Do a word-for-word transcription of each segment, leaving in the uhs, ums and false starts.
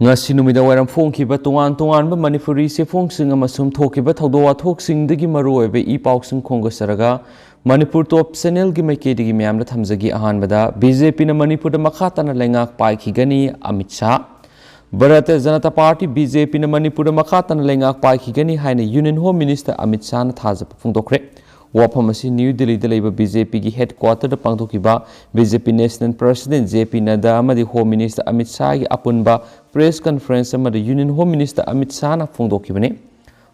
ꯉꯁꯤ ꯅꯨꯃꯤꯗꯥꯡ ꯋꯥꯏꯔꯝ ꯐꯣꯡꯈꯤꯕ ꯇꯣꯉꯥꯟ ꯇꯣꯉꯥꯟꯕ ꯃꯅꯤꯄꯨꯔꯤ ꯆꯦꯐꯣꯡꯁꯤꯡ ꯑꯃꯁꯨꯡ ꯊꯣꯛꯈꯤꯕ ꯊꯧꯗꯣꯛ ꯋꯥꯊꯣꯛꯁꯤꯡꯗꯒꯤ ꯃꯔꯨꯑꯣꯏꯕ ꯏ ꯄꯥꯎꯁꯤꯡ ꯈꯣꯝꯒꯠꯆꯔꯒ ꯃꯅꯤꯄꯨꯔ ꯇꯣꯞ ꯆꯦꯅꯦꯜꯒꯤ ꯃꯥꯏꯀꯩꯗꯒꯤ ꯃꯌꯥꯝꯗ ꯊꯝꯖꯒꯦ꯫ ꯑꯍꯥꯟꯕꯗ, ꯕꯤ ꯖꯦ ꯄꯤꯅ ꯃꯅꯤꯄꯨꯔꯗ ꯃꯈꯥ ꯇꯥꯅ ꯂꯩꯉꯥꯛ ꯄꯥꯏꯈꯤꯒꯅꯤ, Amit Shah. Bharatiya Janata party, B J ꯄꯤꯅ ꯃꯅꯤꯄꯨꯔꯗ ꯃꯈꯥ ꯇꯥꯅ ꯂꯩꯉꯥꯛ ꯄꯥꯏꯈꯤꯒꯅꯤ ꯍꯥꯏꯅ ꯌꯨꯅꯤꯌꯟ ꯍꯣꯝ ꯃꯤꯅꯤꯁꯇꯔ ꯑꯃꯤꯠ ꯁꯥꯍꯅ ꯊꯥꯖꯕ ꯐꯣꯡꯗꯣꯛꯈ꯭ꯔꯦ꯫ ꯋꯥꯐꯝ ꯑꯁꯤ ꯅ꯭ꯌꯨ ꯗꯤꯜꯂꯤꯗ ꯂꯩꯕ ꯕꯤ ꯖꯦ ꯄꯤꯒꯤ ꯍꯦꯗꯀ꯭ꯋꯥꯇꯔꯗ ꯄꯥꯡꯊꯣꯛꯈꯤꯕ ꯕꯤ ꯖꯦ ꯄꯤ ꯅꯦꯁꯅꯦꯜ ꯄ꯭ꯔꯁꯤꯗꯦꯟꯠ ꯖꯦ ꯄꯤ ꯅꯗ꯭ꯗꯥ ꯑꯃꯗꯤ ꯍꯣꯝ ꯃꯤꯅꯤꯁꯇꯔ ꯑꯃꯤꯠ ꯁꯥꯍꯒꯤ ꯑꯄꯨꯟꯕ ꯄ꯭ꯔꯦꯁ ꯀꯟꯐꯔꯦꯟꯁ ꯑꯃꯗ ꯌꯨꯅꯤꯌꯟ ꯍꯣꯝ ꯃꯤꯅꯤꯁꯇꯔ ꯑꯃꯤꯠ ꯁꯥꯍꯅ ꯐꯣꯡꯗꯣꯛꯈꯤꯕꯅꯤ꯫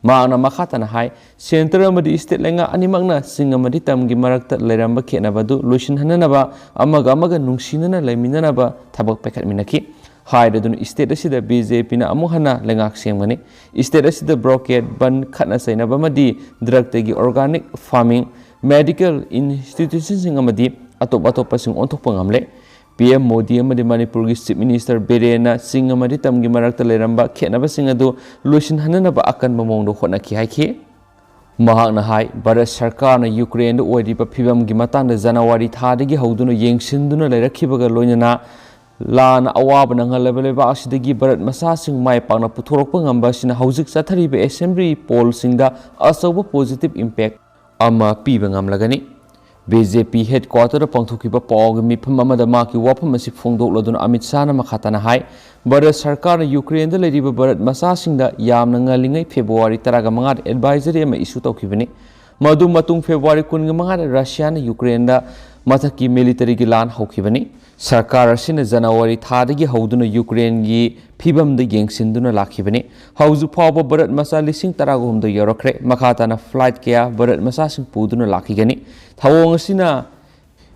ꯃꯍꯥꯛꯅ ꯃꯈꯥ ꯇꯥꯅ ꯍꯥꯏ, ꯁꯦꯟꯇꯔ ꯑꯃꯗꯤ ꯁ꯭ꯇꯦꯠ ꯂꯩꯉꯥꯛ ꯑꯅꯤꯃꯛꯅ ꯆꯤꯡ ꯑꯃꯗꯤ ꯇꯝꯒꯤ ꯃꯔꯛꯇ ꯂꯩꯔꯝꯕ ꯈꯦꯠꯅꯕ ꯑꯗꯨ ꯂꯣꯏꯁꯤꯟꯍꯟꯅꯅꯕ ꯑꯃꯒ ꯑꯃꯒ ꯅꯨꯡꯁꯤꯅꯅ ꯂꯩꯃꯤꯟꯅꯅꯕ ꯊꯕꯛ ꯄꯥꯏꯈꯠꯃꯤꯟꯅꯈꯤ꯫ ꯍꯥꯏꯔꯗꯨꯅ ꯁ꯭ꯇꯦꯠ ꯑꯁꯤꯗ ꯕꯤ ꯖꯦ ꯄꯤꯅ ꯑꯃꯨꯛ ꯍꯟꯅ ꯂꯩꯉꯥꯛ ꯁꯦꯝꯒꯅꯤ꯫ ꯁ꯭ꯇꯦꯠ ꯑꯁꯤꯗ ꯕ꯭ꯂꯣꯀꯦꯗ, ꯕꯟꯗ, ꯈꯠꯅ ꯆꯩꯅꯕ ꯑꯃꯗꯤ ꯗ꯭ꯔꯒꯇꯒꯤ ꯑꯣꯔꯒꯥꯅꯤꯛ ꯐꯥꯔꯃꯤꯡ, ꯃꯦꯗꯤꯀꯦꯜ ꯏꯟꯁꯇꯤꯇ꯭ꯌꯨꯁꯟꯁꯤꯡ ꯑꯃꯗꯤ ꯑꯇꯣꯞ ꯑꯇꯣꯞꯄꯁꯤꯡ ꯑꯣꯟꯊꯣꯛꯄ ꯉꯝꯂꯦ꯫ ꯄꯤ ꯑꯦꯝ ꯃꯣꯗꯤ ꯑꯃꯗꯤ ꯃꯅꯤꯄꯨꯔꯒꯤ ꯆꯤꯐ ꯃꯤꯅꯤꯁꯇꯔ ꯕꯤꯔꯦꯟꯅ ꯆꯤꯡ ꯑꯃꯗꯤ ꯇꯝꯒꯤ ꯃꯔꯛꯇ ꯂꯩꯔꯝꯕ ꯈꯦꯠꯅꯕꯁꯤꯡ ꯑꯗꯨ ꯂꯣꯏꯁꯤꯟꯍꯟꯅꯅꯕ ꯑꯀꯟꯕ ꯃꯑꯣꯡꯗ ꯍꯣꯠꯅꯈꯤ ꯍꯥꯏꯈꯤ꯫ ꯃꯍꯥꯛꯅ ꯍꯥꯏ, ꯚꯥꯔꯠ ꯁꯔꯀꯥꯔꯅ ꯌꯨꯀ꯭ꯔꯦꯟꯗ ꯑꯣꯏꯔꯤꯕ ꯐꯤꯕꯝꯒꯤ ꯃꯇꯥꯡꯗ ꯖꯅꯋꯥꯔꯤ ꯊꯥꯗꯒꯤ ꯍꯧꯗꯨꯅ ꯌꯦꯡꯁꯤꯟꯗꯨꯅ ꯂꯩꯔꯛꯈꯤꯕꯒ ꯂꯣꯏꯅꯅ ꯂꯥꯟꯅ ꯑꯋꯥꯕ ꯅꯪꯍꯜꯂꯕ ꯂꯩꯕꯥꯛ ꯑꯁꯤꯗꯒꯤ ꯚꯥꯔꯠ ꯃꯆꯥꯁꯤꯡ ꯃꯥꯏ ꯄꯥꯛꯅ ꯄꯨꯊꯣꯔꯛꯄ ꯉꯝꯕ ꯑꯁꯤꯅ ꯍꯧꯖꯤꯛ ꯆꯠꯊꯔꯤꯕ ꯑꯦꯁꯦꯝꯕ꯭ꯂꯤ ꯄꯣꯜꯁꯤꯡꯗ ꯑꯆꯧꯕ ꯄꯣꯖꯤꯇꯤꯚ ꯏꯝꯄꯦꯛ ꯑꯃ ꯄꯤꯕ ꯉꯝꯂꯒꯅꯤ꯫ ꯕꯤ ꯖꯦ ꯄꯤ ꯍꯦꯗꯀ꯭ꯋꯥꯇꯔꯗ ꯄꯥꯡꯊꯣꯛꯈꯤꯕ ꯄꯥꯎꯒꯤ ꯃꯤꯐꯝ ꯑꯃꯗ ꯃꯍꯥꯛꯀꯤ ꯋꯥꯐꯝ ꯑꯁꯤ ꯐꯣꯡꯗꯣꯛꯂꯗꯨꯅ ꯑꯃꯤꯠ ꯁꯥꯍꯅ ꯃꯈꯥ ꯇꯥꯅ ꯍꯥꯏ, ꯚꯥꯔꯠ ꯁꯔꯀꯥꯔꯅ ꯌꯨꯀ꯭ꯔꯦꯟꯗ ꯂꯩꯔꯤꯕ ꯚꯥꯔꯠ ꯃꯆꯥꯁꯤꯡꯗ ꯌꯥꯝꯅ ꯉꯜꯂꯤꯉꯩ ꯐꯦꯕ꯭ꯔꯨꯋꯥꯔꯤ ꯇꯔꯥꯃꯉꯥꯗ ꯑꯦꯗꯚꯥꯏꯖꯔꯤ ꯑꯃ ꯏꯁꯨ ꯇꯧꯈꯤꯕꯅꯤ꯫ ꯃꯗꯨ ꯃꯇꯨꯡ ꯐꯦꯕ꯭ꯔꯨꯋꯥꯔꯤ ꯀꯨꯟꯃꯉꯥꯗ ꯔꯁꯤꯌꯥꯅ ꯌꯨꯀ꯭ꯔꯦꯟꯗ ꯃꯊꯛꯀꯤ ꯃꯤꯂꯤꯇꯔꯤꯒꯤ ꯂꯥꯟ ꯍꯧꯈꯤꯕꯅꯤ꯫ ꯁꯔꯀꯥꯔ ꯑꯁꯤꯅ ꯖꯅꯋꯥꯔꯤ ꯊꯥꯗꯒꯤ ꯍꯧꯗꯨꯅ ꯌꯨꯀ꯭ꯔꯦꯟꯒꯤ ꯐꯤꯕꯝꯗ ꯌꯦꯡꯁꯤꯟꯗꯨꯅ ꯂꯥꯛꯈꯤꯕꯅꯤ꯫ ꯍꯧꯖꯤꯛ ꯐꯥꯎꯕ ꯚꯥꯔꯠ ꯃꯆꯥ ꯂꯤꯁꯤꯡ ꯇꯔꯥꯒ ꯍꯨꯝꯗꯣꯏ ꯌꯧꯔꯛꯈ꯭ꯔꯦ꯫ ꯃꯈꯥ ꯇꯥꯅ ꯐ꯭ꯂꯥꯏꯠ ꯀꯌꯥ ꯚꯥꯔꯠ ꯃꯆꯥꯁꯤꯡ ꯄꯨꯗꯨꯅ ꯂꯥꯛꯈꯤꯒꯅꯤ꯫ ꯊꯧꯑꯣꯡ ꯑꯁꯤꯅ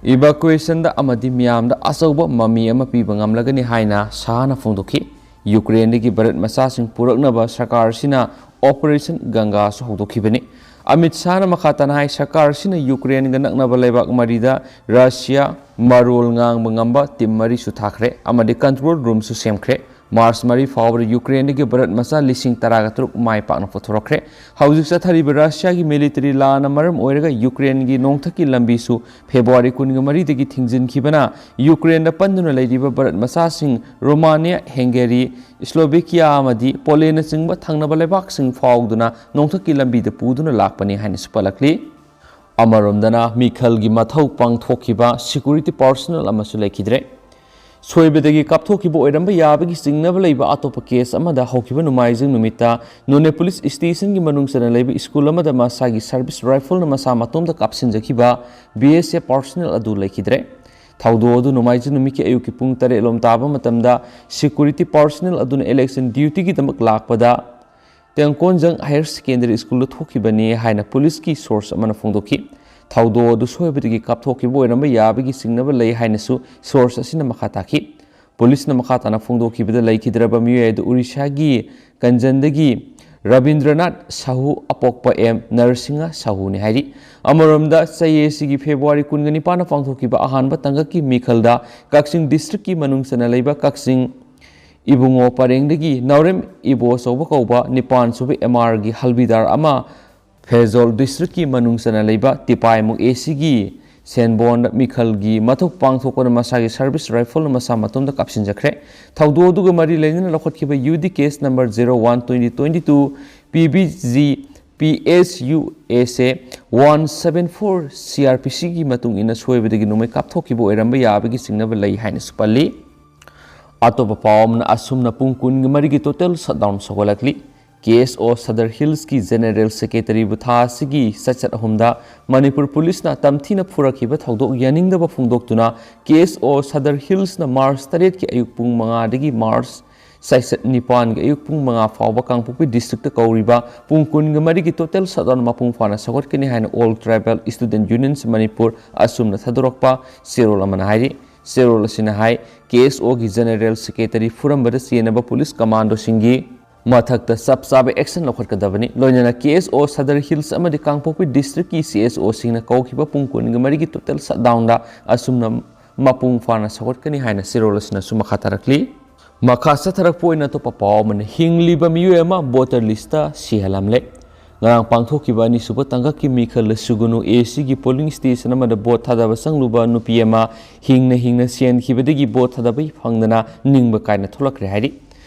ꯏꯚꯥꯀꯨꯌꯦꯁꯟꯗ ꯑꯃꯗꯤ ꯃꯤꯌꯥꯝꯗ ꯑꯆꯧꯕ ꯃꯃꯤ ꯑꯃ ꯄꯤꯕ ꯉꯝꯂꯒꯅꯤ ꯍꯥꯏꯅ ꯁꯥꯍꯅ ꯐꯣꯡꯗꯣꯛꯈꯤ꯫ ꯌꯨꯀ꯭ꯔꯦꯟꯗꯒꯤ ꯚꯥꯔꯠ ꯃꯆꯥꯁꯤꯡ ꯄꯨꯔꯛꯅꯕ ꯁꯔꯀꯥꯔ ꯑꯁꯤꯅ ꯑꯣꯄꯔꯦꯁꯟ ꯒꯪꯒꯥꯁꯨ ꯍꯧꯗꯣꯛꯈꯤꯕꯅꯤ꯫ ꯑꯃꯤꯠ ꯁꯥꯍꯅ ꯃꯈꯥ ꯇꯥꯅ ꯍꯥꯏ, ꯁꯔꯀꯥꯔ ꯑꯁꯤꯅ ꯌꯨꯀ꯭ꯔꯦꯟꯒ ꯅꯛꯅꯕ ꯂꯩꯕꯥꯛ ꯃꯔꯤꯗ ꯔꯁꯤꯌꯥ ꯃꯔꯣꯜ ꯉꯥꯡꯕ ꯉꯝꯕ ꯇꯤꯝ ꯃꯔꯤꯁꯨ ꯊꯥꯈ꯭ꯔꯦ ꯑꯃꯗꯤ ꯀꯟꯇ꯭ꯔꯣꯜ ꯔꯨꯝꯁꯨ ꯁꯦꯝꯈ꯭ꯔꯦ꯫ ꯃꯥꯔꯆ ꯃꯔꯤ ꯐꯥꯎꯕꯗ ꯌꯨꯀ꯭ꯔꯦꯟꯗꯒꯤ ꯚꯥꯔꯠ ꯃꯆꯥ ꯂꯤꯁꯤꯡ ꯇꯔꯥꯒ ꯇꯔꯨꯛ ꯃꯥꯏ ꯄꯥꯛꯅ ꯄꯨꯊꯣꯔꯛꯈ꯭ꯔꯦ꯫ ꯍꯧꯖꯤꯛ ꯆꯠꯊꯔꯤꯕ ꯔꯁꯤꯌꯥꯒꯤ ꯃꯤꯂꯤꯇꯔꯤ ꯂꯥꯟꯅ ꯃꯔꯝ ꯑꯣꯏꯔꯒ ꯌꯨꯀ꯭ꯔꯦꯟꯒꯤ ꯅꯣꯡꯊꯛꯀꯤ ꯂꯝꯕꯤꯁꯨ ꯐꯦꯕ꯭ꯔꯨꯋꯥꯔꯤ ꯀꯨꯟꯃꯔꯤꯗꯒꯤ ꯊꯤꯡꯖꯤꯟꯈꯤꯕꯅ ꯌꯨꯀ꯭ꯔꯦꯟꯗ ꯄꯟꯗꯨꯅ ꯂꯩꯔꯤꯕ ꯚꯥꯔꯠ ꯃꯆꯥꯁꯤꯡ ꯔꯣꯃꯥꯅꯤꯌꯥ, ꯍꯦꯡꯒꯦꯔꯤ, ꯁ꯭ꯂꯣꯚꯦꯀꯤꯌꯥ ꯑꯃꯗꯤ ꯄꯣꯂꯦꯟꯅꯆꯤꯡꯕ ꯊꯪꯅꯕ ꯂꯩꯕꯥꯛꯁꯤꯡ ꯐꯥꯎꯗꯨꯅ ꯅꯣꯡꯊꯛꯀꯤ ꯂꯝꯕꯤꯗ ꯄꯨꯗꯨꯅ ꯂꯥꯛꯄꯅꯤ ꯍꯥꯏꯅꯁꯨ ꯄꯜꯂꯛꯂꯤ꯫ ꯑꯃꯔꯣꯝꯗꯅ ꯃꯤꯈꯜꯒꯤ ꯃꯊꯧ ꯄꯥꯡꯊꯣꯛꯈꯤꯕ ꯁꯦꯀ꯭ꯌꯨꯔꯤꯇꯤ ꯄꯥꯔꯁꯣꯅꯦꯜ ꯑꯃꯁꯨ ꯂꯩꯈꯤꯗ꯭ꯔꯦ꯫ ꯁꯣꯏꯕꯗꯒꯤ ꯀꯥꯞꯊꯣꯛꯈꯤꯕ ꯑꯣꯏꯔꯝꯕ ꯌꯥꯕꯒꯤ ꯆꯤꯡꯅꯕ ꯂꯩꯕ ꯑꯇꯣꯞꯄ ꯀꯦꯁ ꯑꯃꯗ ꯍꯧꯈꯤꯕ ꯅꯣꯡꯃꯥꯏꯖꯤꯡ ꯅꯨꯃꯤꯠꯇ ꯅꯣꯅꯦ ꯄꯨꯂꯤꯁ ꯁ꯭ꯇꯦꯁꯟꯒꯤ ꯃꯅꯨꯡ ꯆꯟꯅ ꯂꯩꯕ ꯁ꯭ꯀꯨꯜ ꯑꯃꯗ ꯃꯁꯥꯒꯤ ꯁꯔꯚꯤꯁ ꯔꯥꯏꯐꯜꯅ ꯃꯁꯥ ꯃꯇꯣꯝꯇ ꯀꯥꯞꯁꯤꯟꯖꯈꯤꯕ ꯕꯤ ꯑꯦꯁ ꯑꯦꯐ ꯄꯥꯔꯁꯣꯅꯦꯜ ꯑꯗꯨ ꯂꯩꯈꯤꯗ꯭ꯔꯦ꯫ ꯊꯧꯗꯣꯛ ꯑꯗꯨ ꯅꯣꯡꯃꯥꯏꯖꯤꯡ ꯅꯨꯃꯤꯠꯀꯤ ꯑꯌꯨꯛꯀꯤ ꯄꯨꯡ ꯇꯔꯦꯠ ꯂꯣꯝ ꯇꯥꯕ ꯃꯇꯝꯗ ꯁꯦꯀ꯭ꯌꯨꯔꯤꯇꯤ ꯄꯥꯔꯁꯣꯅꯦꯜ ꯑꯗꯨꯅ ꯏꯂꯦꯛꯁꯟ ꯗ꯭ꯌꯨꯇꯤꯒꯤꯗꯃꯛ ꯂꯥꯛꯄꯗ ꯇꯦꯡꯀꯣꯟꯖꯪ ꯍꯥꯌꯔ ꯁꯦꯀꯦꯟꯗꯔꯤ ꯁ꯭ꯀꯨꯜꯗ ꯊꯣꯛꯈꯤꯕꯅꯤ ꯍꯥꯏꯅ ꯄꯨꯂꯤꯁꯀꯤ ꯁꯣꯔꯁ ꯑꯃꯅ ꯐꯣꯡꯗꯣꯛꯈꯤ꯫ ꯊꯧꯗꯣꯛ ꯑꯗꯨ ꯁꯣꯏꯕꯗꯒꯤ ꯀꯥꯞꯊꯣꯛꯈꯤꯕ ꯑꯣꯏꯔꯝꯕ ꯌꯥꯕꯒꯤ ꯆꯤꯡꯅꯕ ꯂꯩ ꯍꯥꯏꯅꯁꯨ ꯁꯣꯔꯁ ꯑꯁꯤꯅ ꯃꯈꯥ ꯇꯥꯈꯤ꯫ ꯄꯨꯂꯤꯁꯅ ꯃꯈꯥ ꯇꯥꯅ ꯐꯣꯡꯗꯣꯛꯈꯤꯕꯗ, ꯂꯩꯈꯤꯗ꯭ꯔꯕ ꯃꯤꯑꯣꯏ ꯑꯗꯨ ꯎꯔꯤꯁꯥꯒꯤ ꯀꯟꯖꯟꯗꯒꯤ ꯔꯕꯤꯟꯗ꯭ꯔꯅꯥꯊ ꯁꯥꯍꯨ, ꯑꯄꯣꯛꯄ ꯑꯦꯝ ꯅꯔꯁꯤꯡꯍ ꯁꯥꯍꯨꯅꯤ ꯍꯥꯏꯔꯤ꯫ ꯑꯃꯔꯣꯝꯗ, ꯆꯌꯦꯠꯁꯤꯒꯤ ꯐꯦꯕ꯭ꯔꯨꯋꯥꯔꯤ ꯀꯨꯟꯒ ꯅꯤꯄꯥꯟꯗ ꯄꯥꯡꯊꯣꯛꯈꯤꯕ ꯑꯍꯥꯟꯕ ꯇꯥꯡꯀꯛꯀꯤ ꯃꯤꯈꯜꯗ ꯀꯛꯆꯤꯡ ꯗꯤꯁꯇ꯭ꯔꯤꯛꯀꯤ ꯃꯅꯨꯡ ꯆꯟꯅ ꯂꯩꯕ ꯀꯛꯆꯤꯡ ꯏꯕꯨꯡꯉꯣ ꯄꯔꯦꯡꯗꯒꯤ ꯅꯥꯎꯔꯦꯝ ꯏꯕꯣ ꯑꯆꯧꯕ ꯀꯧꯕ ꯅꯤꯄꯥꯟ ꯁꯨꯕ ꯑꯦꯝ ꯑꯥꯔꯒꯤ ꯍꯜꯕꯤꯗꯥꯔ ꯑꯃ ꯐꯦꯖꯣꯜ ꯗꯤꯁꯇ꯭ꯔꯤꯛꯀꯤ ꯃꯅꯨꯡ ꯆꯟꯅ ꯂꯩꯕ ꯇꯤꯄꯥꯏꯃꯨꯛ ꯑꯦ ꯁꯤꯒꯤ ꯁꯦꯟꯕꯣꯟꯗ ꯃꯤꯈꯜꯒꯤ ꯃꯊꯧ ꯄꯥꯡꯊꯣꯛꯄꯗ ꯃꯁꯥꯒꯤ ꯁꯔꯚꯤꯁ ꯔꯥꯏꯐꯜꯅ ꯃꯁꯥ ꯃꯇꯣꯝꯇ ꯀꯥꯞꯁꯤꯟꯖꯈ꯭ꯔꯦ꯫ ꯊꯧꯗꯣꯛ ꯑꯗꯨꯒ ꯃꯔꯤ ꯂꯩꯅꯅ ꯂꯧꯈꯠꯈꯤꯕ U D case number zero one twenty twenty two P B G P S U S A one seven four C R P ꯁꯤꯒꯤ ꯃꯇꯨꯡ ꯏꯟꯅ ꯁꯣꯏꯕꯗꯒꯤ ꯅꯣꯡꯃꯩ ꯀꯥꯞꯊꯣꯛꯈꯤꯕ ꯑꯣꯏꯔꯝꯕ ꯌꯥꯕꯒꯤ ꯆꯤꯡꯅꯕ ꯂꯩ ꯍꯥꯏꯅꯁꯨ ꯄꯜꯂꯤ꯫ ꯑꯇꯣꯞꯄ ꯄꯥꯎ ꯑꯃꯅ, ꯑꯁꯨꯝꯅ ꯄꯨꯡ ꯀꯨꯟꯒ ꯃꯔꯤꯒꯤ ꯇꯣꯇꯦꯜ ꯁꯠꯗꯥꯎꯟ ꯁꯧꯒꯠꯂꯛꯂꯤ꯫ ꯀꯦ ꯑꯦꯁ ꯑꯣ ꯁꯗꯔ ꯍꯤꯜꯁꯀꯤ ꯖꯦꯅꯦꯔꯦꯜ ꯁꯦꯀ꯭ꯔꯦꯇꯔꯤꯕꯨ ꯊꯥ ꯑꯁꯤꯒꯤ ꯆꯩꯆꯠ ꯑꯍꯨꯝꯗ ꯃꯅꯤꯄꯨꯔ ꯄꯨꯂꯤꯁꯅ ꯇꯝꯊꯤꯅ ꯐꯨꯔꯛꯈꯤꯕ ꯊꯧꯗꯣꯛ ꯌꯥꯅꯤꯡꯗꯕ ꯐꯣꯡꯗꯣꯛꯇꯨꯅ ꯀꯦ ꯑꯦꯁ ꯑꯣ ꯁꯗꯔ ꯍꯤꯜꯁꯅ ꯃꯥꯔꯆ ꯇꯔꯦꯠꯀꯤ ꯑꯌꯨꯛ ꯄꯨꯡ ꯃꯉꯥꯗꯒꯤ ꯃꯥꯔꯆ ꯆꯩꯆꯠ ꯅꯤꯄꯥꯟꯒꯤ ꯑꯌꯨꯛ ꯄꯨꯡ ꯃꯉꯥ ꯐꯥꯎꯕ ꯀꯥꯡꯄꯣꯛꯄꯤ ꯗꯤꯁꯇ꯭ꯔꯤꯛꯇ ꯀꯧꯔꯤꯕ ꯄꯨꯡ ꯀꯨꯟꯒ ꯃꯔꯤꯒꯤ ꯇꯣꯇꯦꯜ ꯁꯠꯗꯥꯎꯟ ꯃꯄꯨꯡ ꯐꯥꯅ ꯁꯧꯒꯠꯀꯅꯤ ꯍꯥꯏꯅ All Tribal Student Unions Manipur, ꯑꯁꯨꯝꯅ ꯊꯥꯗꯣꯔꯛꯄ ꯆꯦꯔꯣꯜ ꯑꯃꯅ ꯍꯥꯏꯔꯤ꯫ ꯆꯦꯔꯣꯜ ꯑꯁꯤꯅ ꯍꯥꯏ, ꯀꯦ ꯑꯦꯁ ꯑꯣꯒꯤ ꯖꯦꯅꯦꯔꯦꯜ ꯁꯦꯀ꯭ꯔꯦꯇꯔꯤ ꯐꯨꯔꯝꯕꯗ ꯆꯦꯟꯅꯕ ꯄꯨꯂꯤꯁ ꯀꯃꯥꯟꯗꯣꯁꯤꯡꯒꯤ ꯃꯊꯛꯇ ꯆꯞ ꯆꯥꯕ ꯑꯦꯛꯁꯟ ꯂꯧꯈꯠꯀꯗꯕꯅꯤ꯫ ꯂꯣꯏꯅꯅ ꯀꯦ ꯑꯦꯁ ꯑꯣ ꯁꯗꯔ ꯍꯤꯜꯁ ꯑꯃꯗꯤ ꯀꯥꯡꯄꯣꯛꯄꯤ ꯗꯤꯁꯇ꯭ꯔꯤꯛꯀꯤ ꯁꯤ ꯑꯦꯁ ꯑꯣꯁꯤꯡꯅ ꯀꯧꯈꯤꯕ ꯄꯨꯡ ꯀꯨꯟꯒ ꯃꯔꯤꯒꯤ ꯇꯣꯇꯦꯜ ꯁꯠꯗꯥꯎꯟꯗ ꯑꯁꯨꯝꯅ ꯃꯄꯨꯡ ꯐꯥꯅ ꯁꯧꯒꯠꯀꯅꯤ ꯍꯥꯏꯅ ꯆꯦꯔꯣꯜ ꯑꯁꯤꯅꯁꯨ ꯃꯈꯥ ꯇꯥꯔꯛꯂꯤ꯫ ꯃꯈꯥ ꯆꯠꯊꯔꯛꯄ ꯑꯣꯏꯅ ꯑꯇꯣꯞꯄ ꯄꯥꯎ ꯑꯃꯅ, ꯍꯤꯡꯂꯤꯕ ꯃꯤꯑꯣꯏ ꯑꯃ ꯚꯣꯇꯔ ꯂꯤꯁꯇ ꯁꯤꯍꯜꯂꯝꯂꯦ꯫ ꯉꯔꯥꯡ ꯄꯥꯡꯊꯣꯛꯈꯤꯕ ꯑꯅꯤꯁꯨꯕ ꯇꯥꯡꯀꯛꯀꯤ ꯃꯤꯈꯜ ꯁꯨꯒꯨꯅꯨ ꯑꯦ ꯁꯤꯒꯤ ꯄꯣꯂꯤꯡ ꯁ꯭ꯇꯦꯁꯟ ꯑꯃꯗ ꯚꯣꯠ ꯊꯥꯗꯕ ꯆꯪꯂꯨꯕ ꯅꯨꯄꯤ ꯑꯃ ꯍꯤꯡꯅ ꯍꯤꯡꯅ ꯁꯤꯍꯟꯈꯤꯕꯗꯒꯤ ꯚꯣꯠ ꯊꯥꯗꯕ ꯐꯪꯗꯅ ꯅꯤꯡꯕ ꯀꯥꯏꯅ ꯊꯣꯛꯂꯛꯈ꯭ꯔꯦ ꯍꯥꯏꯔꯤ꯫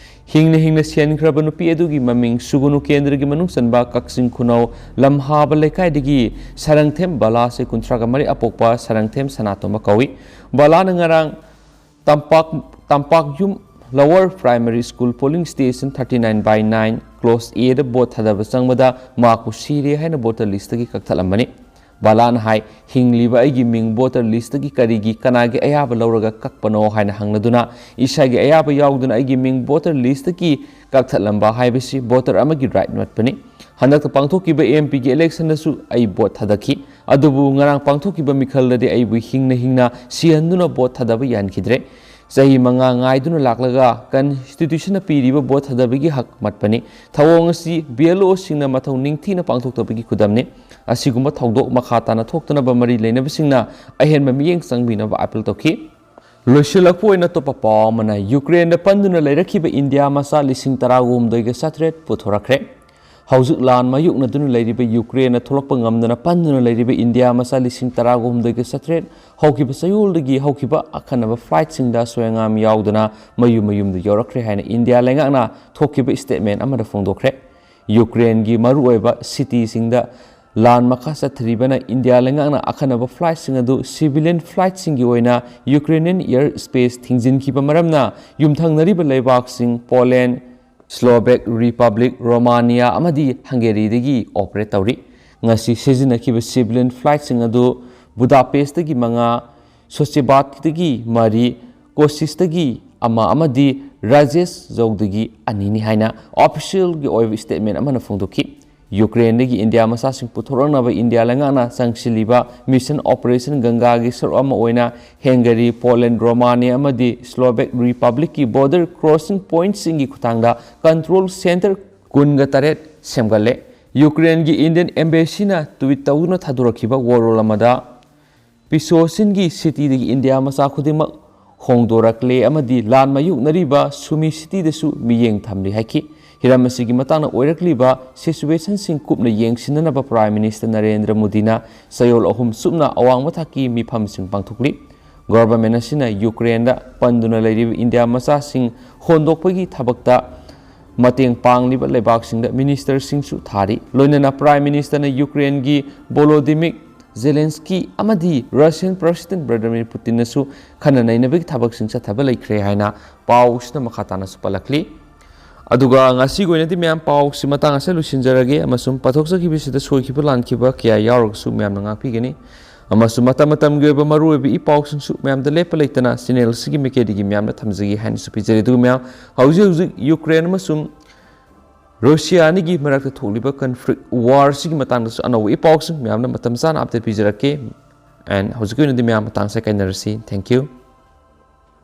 ꯍꯤꯡꯅ ꯍꯤꯡꯅ ꯁꯤꯍꯟꯈ꯭ꯔꯕ ꯅꯨꯄꯤ ꯑꯗꯨꯒꯤ ꯃꯃꯤꯡ ꯁꯨꯒꯨꯅꯨ ꯀꯦꯟꯗ꯭ꯔꯒꯤ ꯃꯅꯨꯡ ꯆꯟꯕ ꯀꯛꯆꯤꯡ ꯈꯨꯅꯧ ꯂꯝꯍꯥꯕ ꯂꯩꯀꯥꯏꯗꯒꯤ ꯁꯔꯪꯊꯦꯝ ꯕꯂꯥ, ꯆꯍꯤ ꯀꯨꯟꯊ꯭ꯔꯥꯒ ꯃꯔꯤ, ꯑꯄꯣꯛꯄ ꯁꯔꯪꯊꯦꯝ ꯁꯅꯥꯇꯣꯝꯕ ꯀꯧꯏ꯫ ꯕꯂꯥꯅ ꯉꯔꯥꯡ ꯇꯝꯄꯥꯛ, ꯇꯝꯄꯥꯛꯌꯨꯝ Lower Primary School polling station thirty nine by nine clause A the vote ꯊꯥꯗꯕ ꯆꯪꯕꯗ ꯃꯍꯥꯛꯄꯨ ꯁꯤꯔꯦ ꯍꯥꯏꯅ ꯚꯣꯇꯔ ꯂꯤꯁꯇꯒꯤ ꯀꯛꯊꯠꯂꯝꯕꯅꯤ꯫ ꯕꯂꯥꯅ ꯍꯥꯏ, "ꯍꯤꯡꯂꯤꯕ ꯑꯩꯒꯤ ꯃꯤꯡ ꯚꯣꯇꯔ ꯂꯤꯁꯇꯒꯤ ꯀꯔꯤꯒꯤ, ꯀꯅꯥꯒꯤ ꯑꯌꯥꯕ ꯂꯧꯔꯒ ꯀꯛꯄꯅꯣ?" ꯍꯥꯏꯅ ꯍꯪꯂꯗꯨꯅ, "ꯏꯁꯥꯒꯤ ꯑꯌꯥꯕ ꯌꯥꯎꯗꯅ ꯑꯩꯒꯤ ꯃꯤꯡ ꯚꯣꯇꯔ ꯂꯤꯁꯇꯒꯤ ꯀꯛꯊꯠꯂꯝꯕ ꯍꯥꯏꯕꯁꯤ ꯚꯣꯇꯔ ꯑꯃꯒꯤ ꯔꯥꯏꯠ ꯅꯠꯄꯅꯤ꯫ ꯍꯟꯗꯛꯇ ꯄꯥꯡꯊꯣꯛꯈꯤꯕ ꯑꯦꯝ ꯄꯤꯒꯤ ꯏꯂꯦꯛꯁꯟꯗꯁꯨ ꯑꯩ ꯚꯣꯠ ꯊꯥꯗꯈꯤ, ꯑꯗꯨꯕꯨ ꯉꯔꯥꯡ ꯄꯥꯡꯊꯣꯛꯈꯤꯕ ꯃꯤꯈꯜꯗꯗꯤ ꯑꯩꯕꯨ ꯍꯤꯡꯅ ꯍꯤꯡꯅ ꯁꯤꯍꯟꯗꯨꯅ ꯚꯣꯠ ꯊꯥꯗꯕ ꯌꯥꯍꯟꯈꯤꯗ꯭ꯔꯦ꯫ ꯆꯍꯤ ꯃꯉꯥ ꯉꯥꯏꯗꯨꯅ ꯂꯥꯛꯂꯒ ꯀꯟꯁꯇꯤꯇ꯭ꯌꯨꯁꯟꯅ ꯄꯤꯔꯤꯕ ꯚꯣꯠ ꯊꯥꯗꯕꯒꯤ ꯍꯛ ꯃꯠꯄꯅꯤ꯫ ꯊꯧꯑꯣꯡ ꯑꯁꯤ ꯕꯤ ꯑꯦꯜ ꯑꯣꯁꯤꯡꯅ ꯃꯊꯧ ꯅꯤꯡꯊꯤꯅ ꯄꯥꯡꯊꯣꯛꯇꯕꯒꯤ ꯈꯨꯗꯝꯅꯤ꯫ ꯑꯁꯤꯒꯨꯝꯕ ꯊꯧꯗꯣꯛ ꯃꯈꯥ ꯇꯥꯅ ꯊꯣꯛꯇꯅꯕ ꯃꯔꯤ ꯂꯩꯅꯕꯁꯤꯡꯅ ꯑꯍꯦꯟꯕ ꯃꯤꯠꯌꯦꯡ ꯆꯪꯕꯤꯅꯕ ꯑꯥꯄꯤꯜ ꯇꯧꯈꯤ"꯫ ꯂꯣꯏꯁꯤꯜꯂꯛꯄ ꯑꯣꯏꯅ ꯑꯇꯣꯞꯄ ꯄꯥꯎ ꯑꯃꯅ, ꯌꯨꯀ꯭ꯔꯦꯟꯗ ꯄꯟꯗꯨꯅ ꯂꯩꯔꯛꯈꯤꯕ ꯏꯟꯗꯤꯌꯥ ꯃꯆꯥ ꯂꯤꯁꯤꯡ ꯇꯔꯥꯍꯨꯝꯗꯣꯏꯒ ꯆꯥꯇ꯭ꯔꯦꯠ ꯄꯨꯊꯣꯔꯛꯈ꯭ꯔꯦ꯫ ꯍꯧꯖꯤꯛ ꯂꯥꯟ ꯃꯥꯌꯣꯛꯅꯗꯨꯅ ꯂꯩꯔꯤꯕ ꯌꯨꯀ꯭ꯔꯦꯟꯅ ꯊꯣꯛꯂꯛꯄ ꯉꯝꯗꯅ ꯄꯟꯗꯨꯅ ꯂꯩꯔꯤꯕ ꯏꯟꯗꯤꯌꯥ ꯃꯆꯥ ꯂꯤꯁꯤꯡ ꯇꯔꯥꯒ ꯍꯨꯝꯗꯣꯏꯒ ꯆꯥꯇ꯭ꯔꯦꯠ ꯍꯧꯈꯤꯕ ꯆꯌꯣꯜꯗꯒꯤ ꯍꯧꯈꯤꯕ ꯑꯈꯟꯅꯕ ꯐ꯭ꯂꯥꯏꯠꯁꯤꯡꯗ ꯑꯁꯣꯏ ꯑꯉꯥꯝ ꯌꯥꯎꯗꯅ ꯃꯌꯨꯝ ꯃꯌꯨꯝꯗ ꯌꯧꯔꯛꯈ꯭ꯔꯦ ꯍꯥꯏꯅ ꯏꯟꯗꯤꯌꯥ ꯂꯩꯉꯥꯛꯅ ꯊꯣꯛꯈꯤꯕ ꯁ꯭ꯇꯦꯠꯃꯦꯟ ꯑꯃꯗ ꯐꯣꯡꯗꯣꯛꯈ꯭ꯔꯦ꯫ ꯌꯨꯀ꯭ꯔꯦꯟꯒꯤ ꯃꯔꯨꯑꯣꯏꯕ ꯁꯤꯇꯤꯁꯤꯡꯗ ꯂꯥꯟ ꯃꯈꯥ ꯆꯠꯊꯔꯤꯕꯅ ꯏꯟꯗꯤꯌꯥ ꯂꯩꯉꯥꯛꯅ ꯑꯈꯟꯅꯕ ꯐ꯭ꯂꯥꯏꯠꯁꯤꯡ ꯑꯗꯨ ꯁꯤꯚꯤꯂꯤꯌꯟ ꯐ꯭ꯂꯥꯏꯠꯁꯤꯡꯒꯤ ꯑꯣꯏꯅ ꯌꯨꯀ꯭ꯔꯦꯅꯤꯌꯟ ꯑꯦꯌꯔ ꯁ꯭ꯄꯦꯁ ꯊꯤꯡꯖꯤꯟꯈꯤꯕ ꯃꯔꯝꯅ ꯌꯨꯝꯊꯪꯅꯔꯤꯕ ꯂꯩꯕꯥꯛꯁꯤꯡ ꯄꯣꯂꯦꯟ, ꯁ꯭ꯂꯣꯚꯦꯛ ꯔꯤꯄꯕ꯭ꯂꯤꯛ, ꯔꯣꯃꯥꯅꯤꯌꯥ ꯑꯃꯗꯤ ꯍꯪꯒꯦꯔꯤꯗꯒꯤ ꯑꯣꯄꯔꯦꯠ ꯇꯧꯔꯤ꯫ ꯉꯁꯤ ꯁꯤꯖꯤꯟꯅꯈꯤꯕ ꯁꯤꯚꯤꯂꯤꯌꯟ ꯐ꯭ꯂꯥꯏꯠꯁꯤꯡ ꯑꯗꯨ ꯕꯨꯗꯥꯄꯦꯁ꯭ꯠꯇꯒꯤ ꯃꯉꯥ, ꯁꯣꯆꯤꯕꯥꯠꯇꯒꯤ ꯃꯔꯤ, ꯀꯣꯁꯤꯁꯇꯒꯤ ꯑꯃ ꯑꯃꯗꯤ ꯔꯥꯖꯦꯁ ꯖꯧꯗꯒꯤ ꯑꯅꯤꯅꯤ ꯍꯥꯏꯅ ꯑꯣꯐꯤꯁꯤꯌꯦꯜꯒꯤ ꯑꯣꯏꯕ ꯁ꯭ꯇꯦꯠꯃꯦꯟ ꯑꯃꯅ ꯐꯣꯡꯗꯣꯛꯈꯤ꯫ ꯌꯨꯀ꯭ꯔꯦꯟꯗꯒꯤ ꯏꯟꯗꯤꯌꯥ ꯃꯆꯥꯁꯤꯡ ꯄꯨꯊꯣꯔꯛꯅꯕ ꯏꯟꯗꯤꯌꯥ ꯂꯩꯉꯥꯛꯅ ꯆꯪꯁꯤꯜꯂꯤꯕ ꯃꯤꯁꯟ ꯑꯣꯄꯔꯦꯁꯟ ꯒꯪꯒꯥꯒꯤ ꯁꯔꯨꯛ ꯑꯃ ꯑꯣꯏꯅ ꯍꯦꯡꯒꯔꯤ, ꯄꯣꯂꯦꯟ, ꯔꯣꯃꯥꯅꯤꯌꯥ ꯑꯃꯗꯤ ꯁ꯭ꯂꯣꯚꯦꯛ ꯔꯤꯄꯕ꯭ꯂꯤꯛꯀꯤ ꯕꯣꯔꯗꯔ ꯀ꯭ꯔꯣꯁꯤꯡ ꯄꯣꯏꯟꯠꯁꯤꯡꯒꯤ ꯈꯨꯠꯊꯥꯡꯗ ꯀꯟꯇ꯭ꯔꯣꯜ ꯁꯦꯟꯇꯔ ꯀꯨꯟꯒ ꯇꯔꯦꯠ ꯁꯦꯝꯒꯠꯂꯦ꯫ ꯌꯨꯀ꯭ꯔꯦꯟꯒꯤ ꯏꯟꯗꯤꯌꯟ ꯑꯦꯝꯕꯦꯁꯤꯅ ꯇ꯭ꯋꯤꯠ ꯇꯧꯗꯨꯅ ꯊꯥꯗꯣꯔꯛꯈꯤꯕ ꯋꯥꯔꯣꯜ ꯑꯃꯗ, "ꯄꯤꯁꯣꯆꯤꯟꯒꯤ ꯁꯤꯇꯤꯗꯒꯤ ꯏꯟꯗꯤꯌꯥ ꯃꯆꯥ ꯈꯨꯗꯤꯡꯃꯛ ꯍꯣꯡꯗꯣꯔꯛꯂꯦ ꯑꯃꯗꯤ ꯂꯥꯟ ꯃꯥꯌꯣꯛꯅꯔꯤꯕ ꯁꯨꯃꯤ ꯁꯤꯇꯤꯗꯁꯨ ꯃꯤꯠꯌꯦꯡ ꯊꯝꯂꯤ ꯍꯥꯏꯈꯤ꯫ ꯍꯤꯔꯝ ꯑꯁꯤꯒꯤ ꯃꯇꯥꯡꯗ ꯑꯣꯏꯔꯛꯂꯤꯕ ꯁꯤꯆꯨꯋꯦꯁꯟꯁꯤꯡ ꯀꯨꯞꯅ ꯌꯦꯡꯁꯤꯟꯅꯅꯕ ꯄ꯭ꯔꯥꯏꯝ ꯃꯤꯅꯤꯁꯇꯔ ꯅꯔꯦꯟꯗ꯭ꯔ ꯃꯣꯗꯤꯅ ꯆꯌꯣꯜ ꯑꯍꯨꯝ ꯆꯨꯞꯅ ꯑꯋꯥꯡꯕ ꯊꯥꯛꯀꯤ ꯃꯤꯐꯝꯁꯤꯡ ꯄꯥꯡꯊꯣꯛꯂꯤ꯫ ꯒꯣꯚꯔꯟꯃꯦꯟꯠ ꯑꯁꯤꯅ ꯌꯨꯀ꯭ꯔꯦꯟꯗ ꯄꯟꯗꯨꯅ ꯂꯩꯔꯤꯕ ꯏꯟꯗꯤꯌꯥ ꯃꯆꯥꯁꯤꯡ ꯍꯣꯟꯗꯣꯛꯄꯒꯤ ꯊꯕꯛꯇ ꯃꯇꯦꯡ ꯄꯥꯡꯂꯤꯕ ꯂꯩꯕꯥꯛꯁꯤꯡꯗ ꯃꯤꯅꯤꯁꯇꯔꯁꯤꯡꯁꯨ ꯊꯥꯔꯤ꯫ ꯂꯣꯏꯅꯅ ꯄ꯭ꯔꯥꯏꯝ ꯃꯤꯅꯤꯁꯇꯔꯅ ꯌꯨꯀ꯭ꯔꯦꯟꯒꯤ ꯚꯣꯂꯣꯗꯤꯃꯤꯛ ꯖꯦꯂꯦꯟꯁꯀꯤ ꯑꯃꯗꯤ ꯔꯁꯤꯌꯟ ꯄ꯭ꯔꯦꯁꯤꯗꯦꯟꯠ ꯚ꯭ꯂꯥꯗꯤꯃꯤꯔ ꯄꯨꯇꯤꯟꯅꯁꯨ ꯈꯟꯅ ꯅꯩꯅꯕꯒꯤ ꯊꯕꯛꯁꯤꯡ ꯆꯠꯊꯕ ꯂꯩꯈ꯭ꯔꯦ ꯍꯥꯏꯅ ꯄꯥꯎꯁꯤꯗ ꯃꯈꯥ ꯇꯥꯅꯁꯨ ꯄꯜꯂꯛꯂꯤ꯫ ꯑꯗꯨꯒ ꯉꯁꯤꯒꯤ ꯑꯣꯏꯅꯗꯤ ꯃꯌꯥꯝ ꯄꯥꯎꯁꯤ ꯃꯇꯥꯡ ꯑꯁꯤꯗ ꯂꯣꯏꯁꯤꯟꯖꯔꯒꯦ, ꯑꯃꯁꯨꯡ ꯄꯥꯊꯣꯛꯆꯈꯤꯕꯁꯤꯗ ꯁꯣꯏꯈꯤꯕ ꯂꯥꯟꯈꯤꯕ ꯀꯌꯥ ꯌꯥꯎꯔꯒꯁꯨ ꯃꯌꯥꯝꯅ ꯉꯥꯛꯄꯤꯒꯅꯤ꯫ ꯑꯃꯁꯨꯡ ꯃꯇꯝ ꯃꯇꯝꯒꯤ ꯑꯣꯏꯕ ꯃꯔꯨꯑꯣꯏꯕ ꯏ ꯄꯥꯎꯁꯤꯡꯁꯨ ꯃꯌꯥꯝꯗ ꯂꯦꯞꯄ ꯂꯩꯇꯅ ꯆꯦꯅꯦꯜꯁꯤꯒꯤ ꯃꯥꯏꯀꯩꯗꯒꯤ ꯃꯌꯥꯝꯅ ꯊꯝꯖꯒꯦ ꯍꯥꯏꯅꯁꯨ ꯄꯤꯖꯔꯤ꯫ ꯑꯗꯨꯒ ꯃꯌꯥꯝ, ꯍꯧꯖꯤꯛ ꯍꯧꯖꯤꯛ ꯌꯨꯀ꯭ꯔꯦꯟ ꯑꯃꯁꯨꯡ ꯔꯨꯁꯤꯌꯥ ꯑꯅꯤꯒꯤ ꯃꯔꯛꯇ ꯊꯣꯛꯂꯤꯕ ꯀꯟꯐ꯭ꯂꯤꯛ ꯋꯥꯔꯁꯤꯒꯤ ꯃꯇꯥꯡꯗꯁꯨ ꯑꯅꯧꯕ ꯏ ꯄꯥꯎꯁꯤꯡ ꯃꯌꯥꯝꯅ ꯃꯇꯝ ꯆꯥꯅ ꯑꯞꯗꯦꯠ ꯄꯤꯖꯔꯛꯀꯦ꯫ ꯑꯦꯟ ꯍꯧꯖꯤꯛꯀꯤ ꯑꯣꯏꯅꯗꯤ ꯃꯌꯥꯝ ꯃꯇꯥꯡꯁꯦ ꯀꯥꯏꯅꯔꯁꯤ꯫ Thank you꯫